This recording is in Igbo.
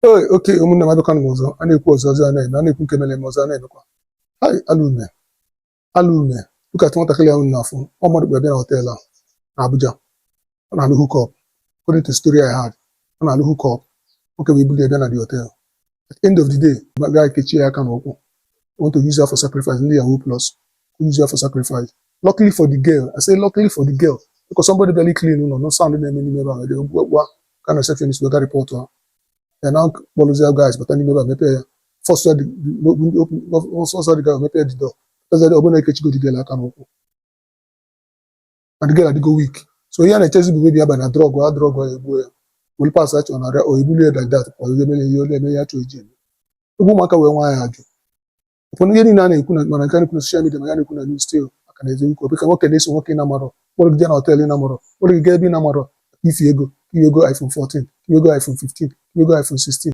Ee, oke ụmụnne m, abịakwana m ọzọ. A na-ekwu ọzọ, ọzọ a na-eme, a na-ekwu nke mere eme, ọzọ a na-emekwa. Hai, alụme alụme. Look at nwatakịrị ahụ na-afụ. Ọ mmadụ kpere bịa na hotel a na Abuja. Ọ na-alụ hook up. According to story I had, ọ na-alụ hook up. Nwoke wee bulie bịa na the hotel. At the end of the day, guy kechie ya aka n'ụkwụ, want to use her for sacrifice. Ndị yahoo plus use her for sacrifice. Luckily for the girl, I say luckily for the girl, because somebody barely clean ụlọ no sound na-eme n'ime ebe ahụ gwa ka na receptionist wee ga report ha ya na kpọrụzie guys bata n'ime ebe a, mepee ya, force the open, force the guy, mepee the door. Eze ọbụla ekechigo the girl aka n'ụkwụ and the girl adịgo weak. So ihe a na-echezi bụ maybe aba na drug a, drug ya egbuo ya, were pass achọ na arịa o ebulie like that, ọ ihe mere ihe ole eme ya chọọ iji eme egwu. Ụmụaka wee nwa ya ajụ ụfọdụ ihe niile a na-ekwu na mana nke a na-ekwu na social media, ma ya na-ekwu na news, still aka na-eze ukwu ka nwoke na-eso nwoke na-amarọ, kpọrọ gị jee na hotel na-amarọ, kpọrọ gị gaa ebe ị na-amarọ, ifi ego, iwe ego iPhone 14, iwe ego iPhone 15, iwe ego iPhone 16.